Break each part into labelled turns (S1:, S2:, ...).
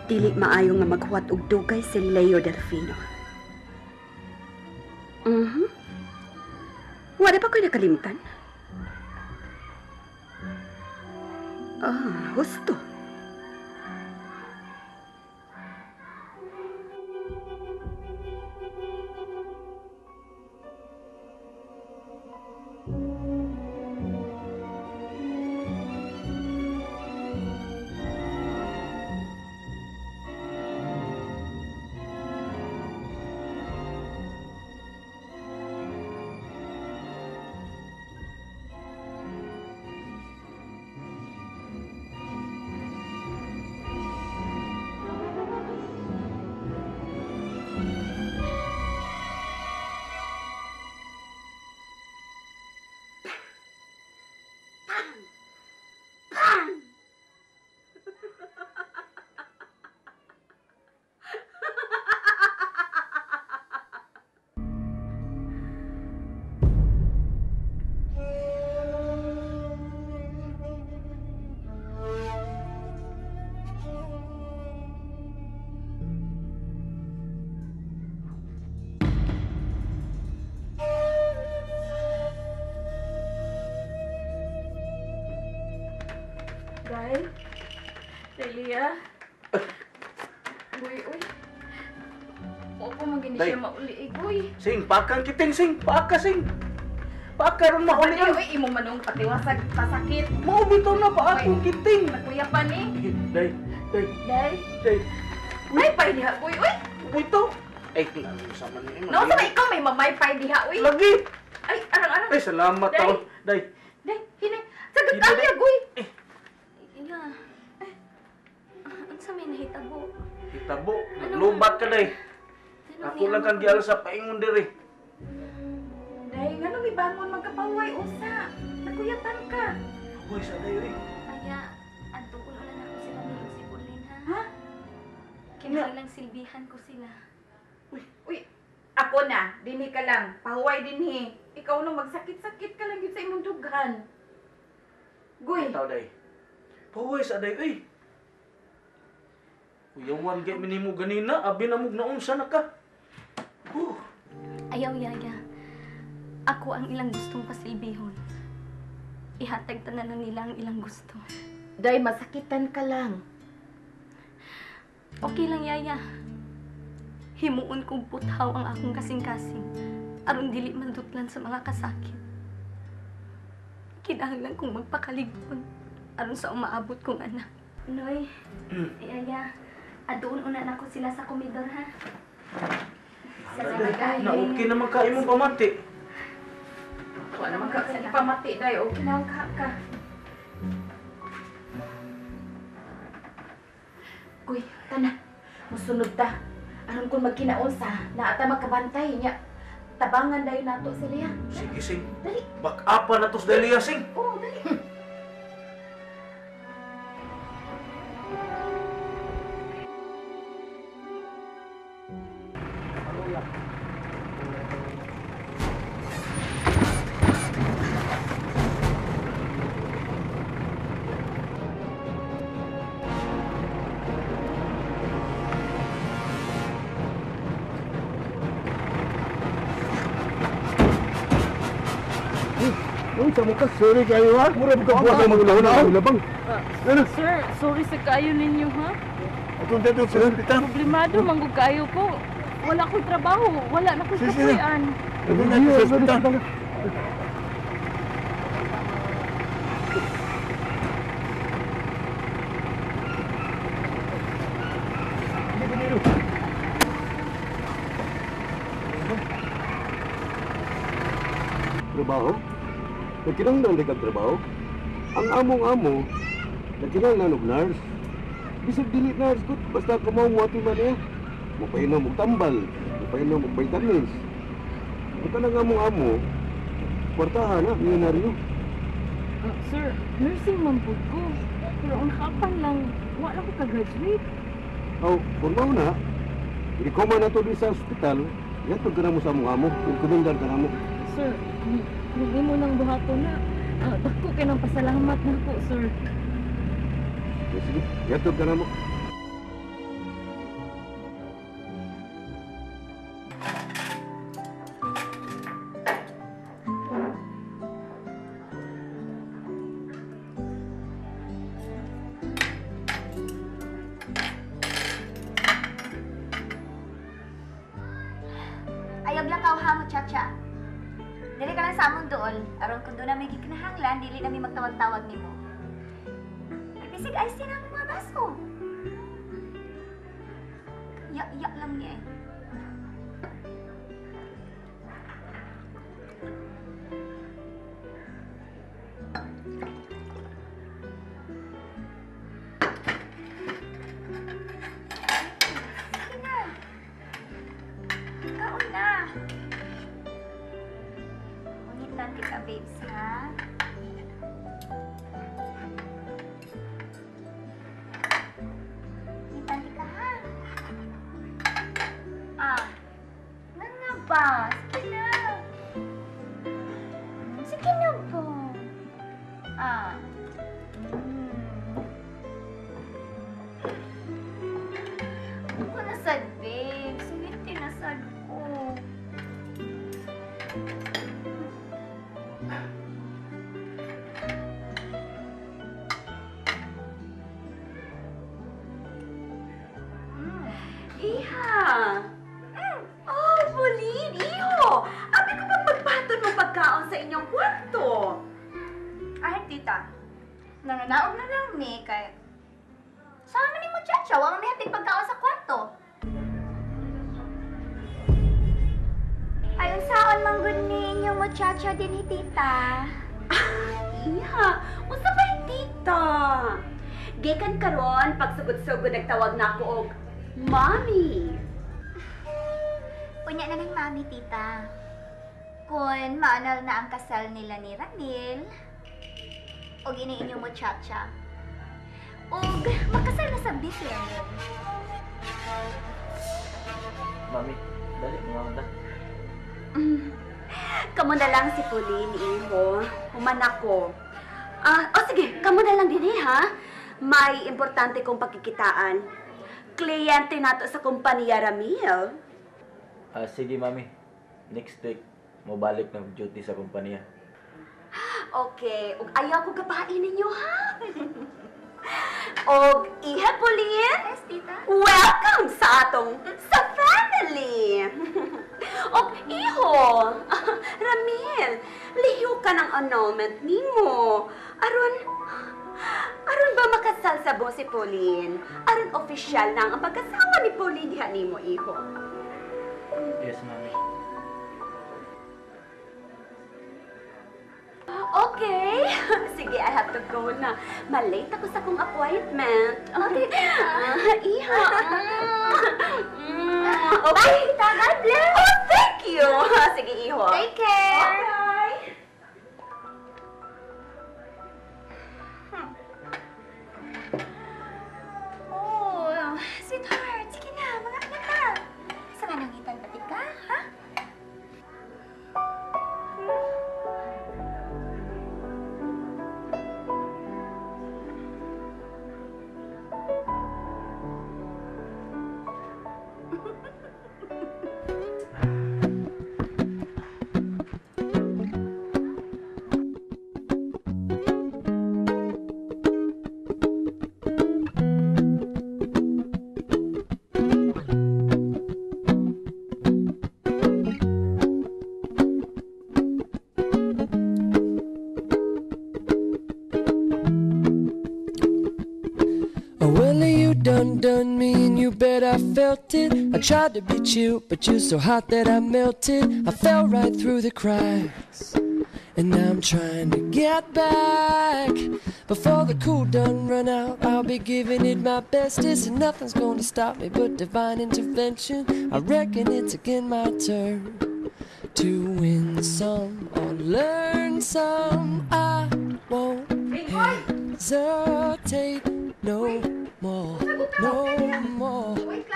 S1: Dili maayo nga maghuwat og dugay si Leo Delfino. Mhm. Wala pa ko'y nakalimtan? Ah, husto.
S2: Day? Delia? Uy, uy. Opo, magini siya mauli, uy.
S3: Sing, pakan kiting, sing. Paaka, sing. Paaka ron mauli.
S2: Uy, imo manong patiwasag, pasakit.
S3: Maubito na, paakong kiting.
S2: Nakuya pa ni.
S3: Day, day.
S2: Day?
S3: Day.
S2: May pay diha, uy, uy.
S3: Uy, to. Ay, sama ni.
S2: No, sama ikaw may mamaypay diha, uy.
S3: Lagi.
S2: Ay, arang, arang.
S3: Ay, salamat, tao. Day.
S2: Day, hini. Sagot kaya, uy.
S4: Unsa may nahitabo?
S3: Hitabo? Naglubat ka, day. Ako lang kang gial sa paingon diri.
S2: Day, ngano may bangon magkapaway usa? Nakuyapan ka.
S3: Uy, sa day, uy.
S4: Aya, adtuon na nako sila ni si Pauline, ha?
S2: Ha?
S4: Kinahanglang silbihan ko sila.
S2: Uy, uy, ako na. Dinhi ka lang. Pahuway dinhi. Ikaw no magsakit-sakit ka lang yun sa imong dughan. Guy.
S3: Tao, day. Pahuway sa day, uy. Uyawan gay minimo ganina, abi na mog naunsa na ka.
S4: Ayaw, Yaya. Ako ang ilang gustong pasilbihon. Ihatag tanan na nila ang ilang gusto.
S2: Day, masakitan ka lang.
S4: Okay lang, Yaya. Himuon kong puthaw ang akong kasing-kasing aron dili madutlan sa mga kasakit. Kinahanglan kong magpakaligpon aron sa umaabot kong anak. Noy, Yaya, adoon una na ko sila sa komedor, ha?
S3: Salamat. Na okay naman ka imong pamati.
S2: Wala naman ka sa pamati, day. Okay na ka ka. Kuy, tana. Musunod ta. Aron kun magkinaunsa, naata magkabantay niya. Tabangan dayon nato sila.
S3: Sige, sing.
S2: Dali.
S3: Back-upan na to sa Delia, sing.
S2: Oo, dali.
S5: Sorry kayo ha? Mura ka buwan sa mga labang.
S6: Sir, sorry sa kayo ninyo ha?
S5: Atong dito sa hospital.
S6: Problemado manggug kayo ko. Wala akong trabaho, wala na akong kapuyan.
S5: Atong dito sa hospital. Trabaho? Nagkinahanglan di kag trabaho? Ang among-amo, nagkinahanglan og nurse. Bisag dili nurse ko, basta kamaw mo ati man niya. Mapainom og tambal, mapainom og vitamins. Basta nang among-amo, kwartahan na, milyonaryo.
S6: Sir, nursing man po ko. Pero ang nakapan lang, wala ko ka-graduate.
S5: Oh, kung mao na, i-coma na to di sa ospital, yatod ka na mo sa among amo, i-commendar ka na mo.
S6: Sir, kung imo nang buhaton na, dako kay nang pasalamat na ko, sir.
S5: Sige, yatod ka na mo.
S4: Lakaw ha, muchacha. Dili ka lang sa among dool. Aron kung doon na may gikinahanglan, dili na may magtawag-tawag nimo. Ay, bisig ice tea na ang mga baso. Ya-ya lang niya eh. Sige na. Kaon na. Unitan ka, babes, ha? Unitan ka, ha? Ah, nga nga ba? Sige na. Sige na ba? Ah. Ako na sad, babe. Sumiti na sad ko.
S1: Iha! Oh, Pauline, iho! Abi ko pang magpaton mo pagkaon sa inyong kwarto.
S4: Ay, tita. Nananaog na lang mi kay... Sama ni muchacha, wa may hatid pagkaon sa kwarto. Ay, unsaon man gud ninyo muchacha din ni tita.
S1: Iha, unsa ba yung tita? Gikan karon pagsugod-sugod nagtawag na ako og Mommy.
S4: Unya na ng mami, tita. Kung maanal na ang kasal nila ni Ramil, og ini inyong muchacha. Og makasal na sa si Ramil.
S3: Mami, dali, mga onda.
S1: Kamo na lang si Pauline, iho. Human ako. Ah, oh sige, kamo na lang din eh, ha? May importante kong pagkikitaan. Kliyente nato sa kumpanya Ramil.
S3: Ah, sige, Mami. Next week, mobalik ng duty sa kumpanya.
S1: Okay, ug ayaw ko gabain ninyo, ha? Og iha, Pauline.
S4: Yes, tita.
S1: Welcome sa atong sa family. Og iho, Ramil, liho ka ng annulment nimo. Aron ba makasal sa bo si Pauline? Aron opisyal na ang pagkasawa ni Pauline diha nimo, iho.
S3: Yes, Mami.
S1: Okay. Sige, I have to go na. Malate ako sa kong appointment. Okay. Iha. Okay.
S4: Bye, tita. God bless.
S1: Oh, thank you. Sige, iho.
S4: Take care.
S1: Okay.
S4: Oh, sweetheart, sige na, mga anak na. Sa nga nangitan pati ka, ha?
S7: Oh, well, you done done me and you bet I felt it. I tried to be chill, but you're so hot that I melted. I fell right through the cracks. And now I'm trying to get back. Before the cool done run out, I'll be giving it my bestest. And nothing's gonna stop me but divine intervention. I reckon it's again my turn to win some or learn some. I won't hesitate no more, no more. It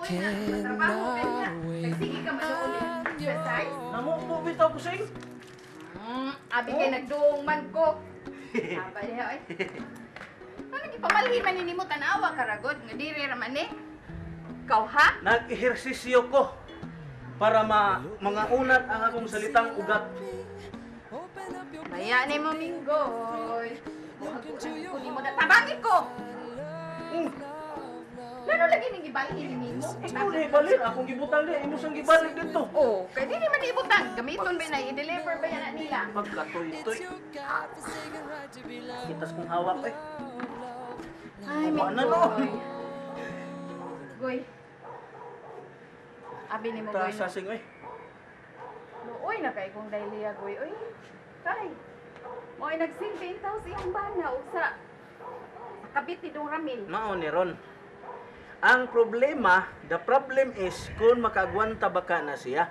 S7: cannot wait.
S2: Sige ka man
S7: I'm
S2: exercise.
S7: yours.
S3: Namo bitaw ko sing.
S2: Abi kay nagduong man ko. Aba diha ay. Ano gipamalhin man nimo tan-awa karagod nga diri ra man eh. Ikaw ha?
S3: Nag-ehersisyo ko para ma mga unat ang akong salitang ugat.
S7: Open up your
S2: Maya ni mo minggoy.
S7: Look into your
S2: Kunin mo na tabangin ko. Lano lagi ning gibalhin nimo.
S3: Ikaw na ibalin, akong gibutang di, imo sang gibalik dito.
S2: Oh, kay dili man ibutang. Gamiton ba na i-deliver ba yan na nila?
S3: Pagkatoy-toy. Kitas kong hawak eh.
S2: Ay,
S3: Wa na, no.
S2: Goy. Abi nimo goy.
S3: Ta sasing oy.
S2: Luoy na kay kong Dailia goy. Oy, kay. Mo'y nagsilbi intaw sa iyang bana ug sa kabit ni Dong Ramil.
S3: Mao ni ron. Ang problema, the problem is kung makaagwanta ba ka na siya.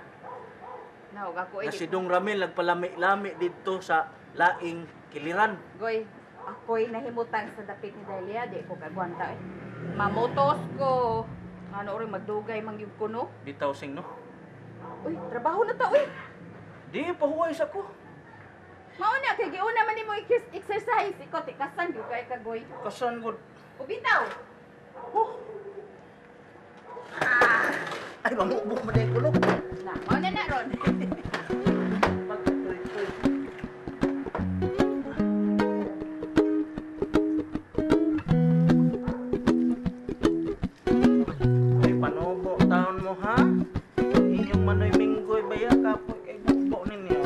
S2: Naog ako
S3: Na si Dong Ramil nagpalami-lami didto sa laing kiliran.
S2: Goy, ako'y nahimutan sa dapit ni Dailia, di ko kagwanta eh. Mamotos ko. Ano oray magdugay man gyud ko no?
S3: Bitaw sing no.
S2: Uy, trabaho na ta uy.
S3: Di pahuway sa ko.
S2: Mao na kay giuna man nimo exercise ikaw tikasan gyud kay ka goy.
S3: Kasan gud.
S2: O bitaw.
S3: Oh. Ay, mamubok mo din kulo.
S2: Na, mao na na ron.
S3: Pagkatoy-toy. Ay, panubo taon mo ha? Inyong manoy minggoy baya kapoy kay bubo ninyo.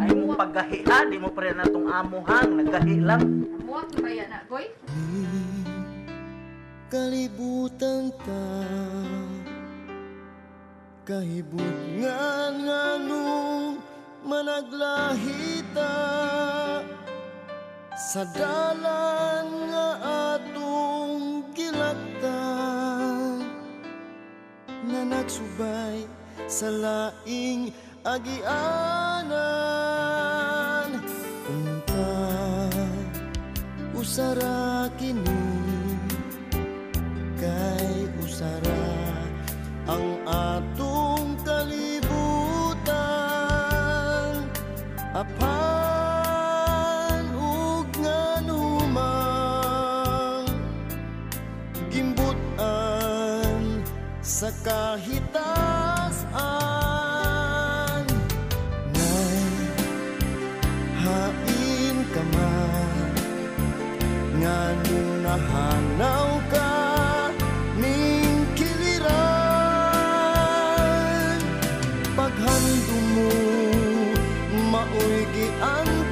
S3: Ay mo paggahi ha, di mo pa rin natong amo ha, naggahi lang.
S2: Muwak ba yan na goy?
S7: Kalibutan ta kahibutngan nganong managlahita sa dalan nga atong gilaktan na nagsubay sa laing agianan. Unta usara kini kay usara ang atong kalibutan, apan ug nganumang gimbutan sa kahitasan. Nay, hain ka man, nganong nahanaw ka ning kiliran, paghandom mo maoy giantuman.